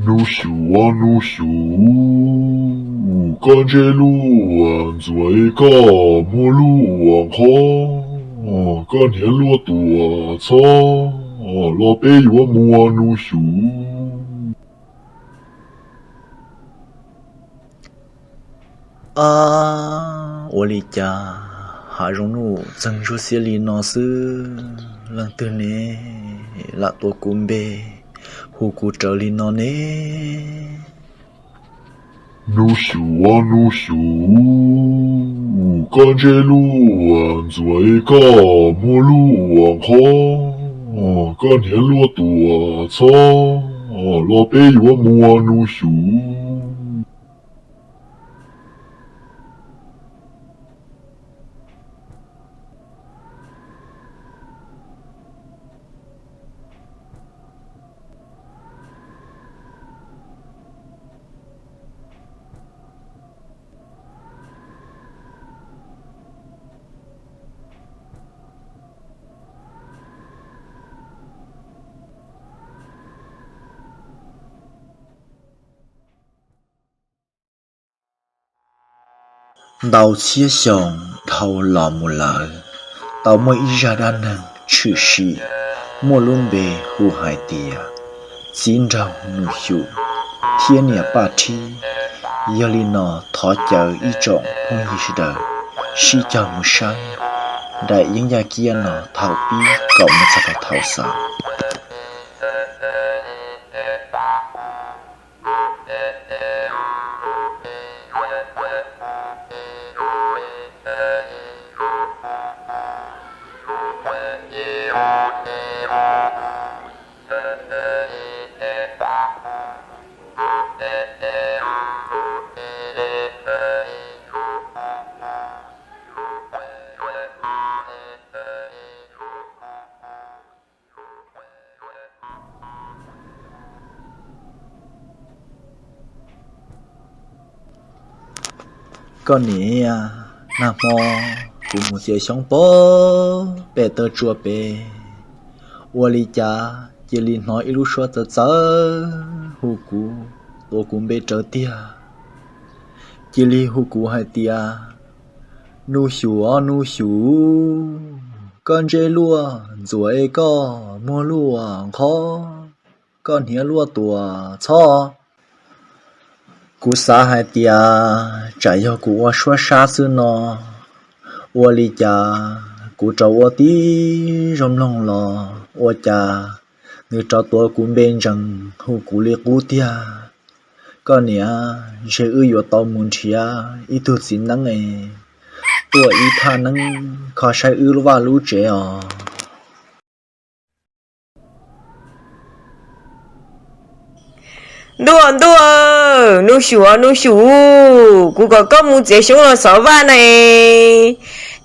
Nub xyum, nub xyum, koj ntsej luaj ntxuav es koj muag luaj nqhob, koj hniav luaj tuam txhob, los peb yuav mus nub xyum. Ab, ua li cas hav zoov nuj txeeg ntsuab xiab li no xwb, leej twg ne lam tuav kuv npe hu kuv raws li no ne? Nub xyum, nub xyum, koj ntsej luaj ntxuav es koj muag luaj nqhob, koj hniav luaj tuam txhob, los peb yuav mus nub xyum. Ntau txhiab xyoo dhau los mus lawm, tau muaj ib zaj dab neeg tshwm sim muaj lub npe hu hais tias Txiv Nraug Nus Xyum thiab niam Paj Rhib. Yog li no thov caw ib tsoom phooj ywg sawv daws sib cog mus saib daim yeeb yaj kiab no thaum pib kom mus txog rau thaum xaus. Koj niam, nag hmo kuv mus txiav xyoob pem pem taw tsua pem, ua li cas cia li hnov ib lub suab txawv txawv hu kuv, tuav kuv npe raws tiag. Cia li hu kuv hais tias, Nus Xyum os Nus Xyum, koj ntsej luaj ntxuav es koj muag luaj nqhob, koj hniav luaj tuam txhob. Kuv xav hais tias tsam yog kuv ua suab sab xwb no, ua li cas kuv rov ua tib zoo mloog los ua cas nws rov tuav kuv npe ntsees hu kuv li qub tiag. Koj niam, ntshe wb yuav tau mus nrhiav ib tug txiv neeb es tuaj ib thaj neeb kho saib wb lub vaj lub tsev os. Ntuj ntuj, Nus Xyum Nus Xyum, kuv kom koj mus txiav xyoob los xov vaj na,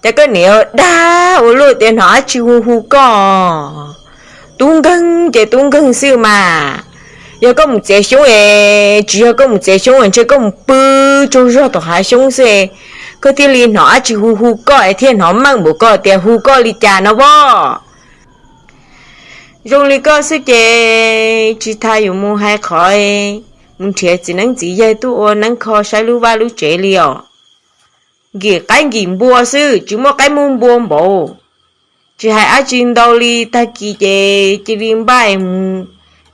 cas koj niam dag ua luaj tias hnov dab tsi hu hu koj. Tub nkeeg ces tub nkeeg xwb mas. Yog koj mus txiav xyoob es tsis yog koj mus txiav xyoob es ntshe koj mus pw tsaug zog tom hav xyoob xwb, koj thiaj li hnov dab tsi hu hu koj es thiaj hnov meej npaum koj tias hu koj li cas no pob. Zoo li koj xwb ces tsis tas yuav mus hais qhov mus nrhiav txiv neeb txiv yaig tuaj ua neeb kho saib lub vaj lub tsev li os. Nkim qaib nkim npua xwb, tsis muaj qaib muaj npua npaum. Tsis hais dab tsi ntau li, tag kis ces cia li npaj mus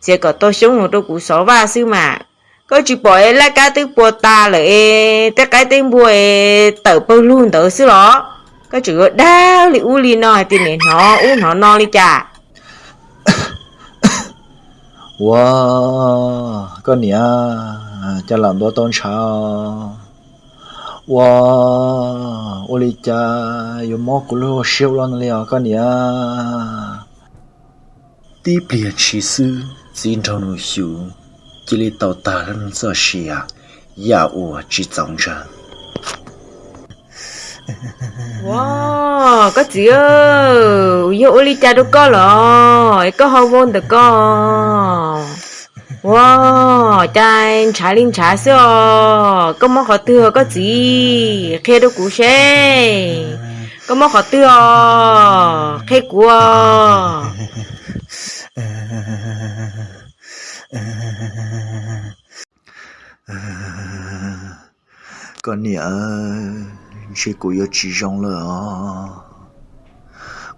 txiav kom tau xyoob los rau kuv xov vaj xwb mas. Koj tsis pom es laj kab twb puas tas lawm es tej qaib tej npua es tawm pawg lug ntawd xwb los? Koj tseem yuav dag li ub li no hais tias niam hnov ub hnov no li cas? Ua, koj niam, cas lam ntuav tau ntshav? Ua, ua li cas yuav mob kuv lub siab ua luaj no li os koj niam? Tib pliag ntshis xwb txiv nraug Nus Xyum cia li tau tag lub neej txoj sia yam uas tsis txaus ntseeg. Ua, koj txiv, yog ua li cas rau koj los es koj ho vau ntawm ko? Ua, cas ntshav li ntshav xwb os. Koj mob qhov twg os koj txiv? Qhia rau kuv seb. Koj mob qhov twg os? Qhia kuv os. Koj niam, ntshe kuv yuav tsis zoo lawm os.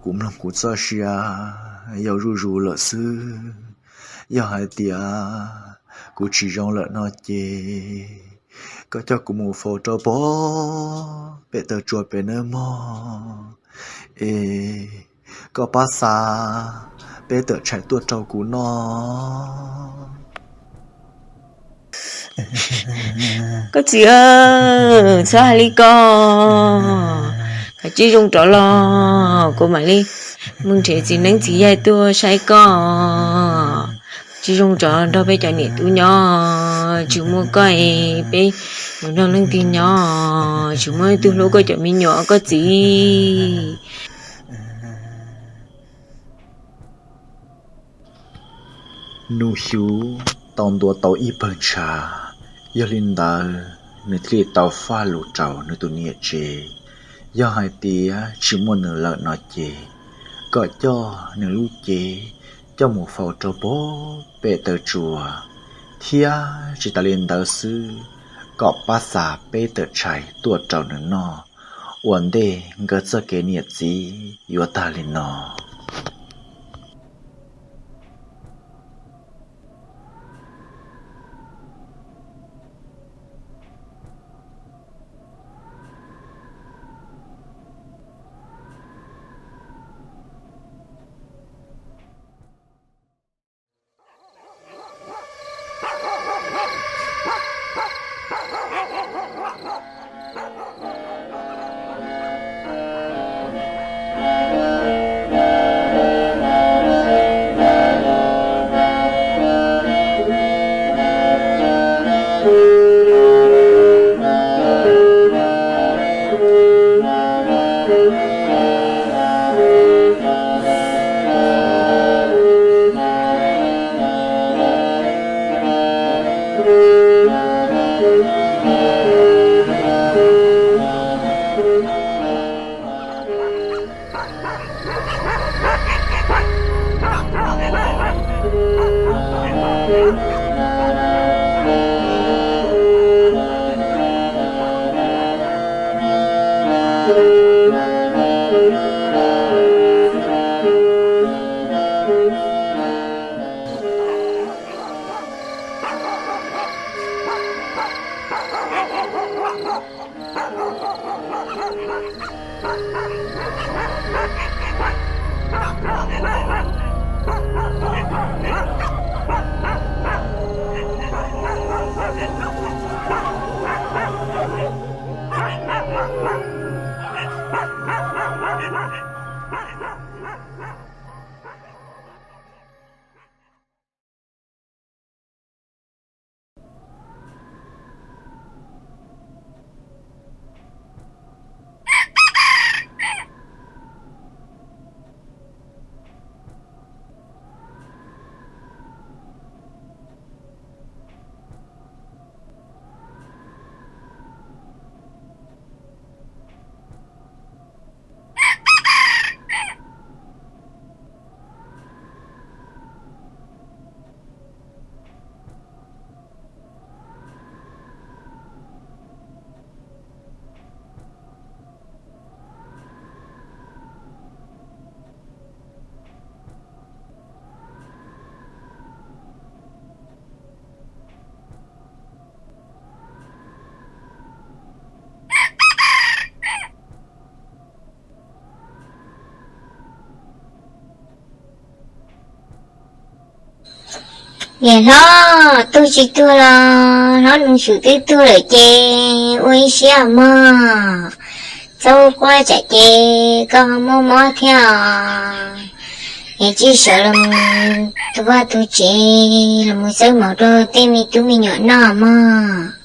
Kuv mloog kuv txoj sia yau zuj zus lawm xwb. Yog hais tias kuv tsis zoo lawm no ces koj coj kuv mus faus rau pem taw tsua pem nawb mog. Es koj pab xa peb tawm tshais tuaj rau kuv noj. Koj txiv, txhob hais li ko. Koj tsis zoo rov los kuv mam li mus nrhiav txiv neeb txiv yaig tuaj saib koj. Tsis zoo rov nrog peb cov niam tub nyob, tsis muaj koj es peb mus nrog leej twg nyob, tsis muaj leej twg hlub koj cov me nyuam koj txiv. Nub xyub tau ntua tau ib pawg ntshav, yog li ntawd nws thiaj li tau faj lus rau nws tus niam tsev. Yog hais tias tsis muaj nws lawm no ces kom coj nws lub cev coj mus faus rau pem pem taw tsua, thiab tsis tas li ntawd xwb, kom pab xa peb tawm tshais tuaj rau nws noj, ua ntej nkawd txoj kev niam txiv yuav tag li no. Niam hlob, tuag tsis tuag los hlob Nus Xyum twb tuag lawm ces ua ib siab mog. Txhob quaj tsam ces koj ho muaj mob thiab os. Es tsij sawv los mus tu vaj tu tsev los mus xawb mov rau tej me tub me nyuam noj mog.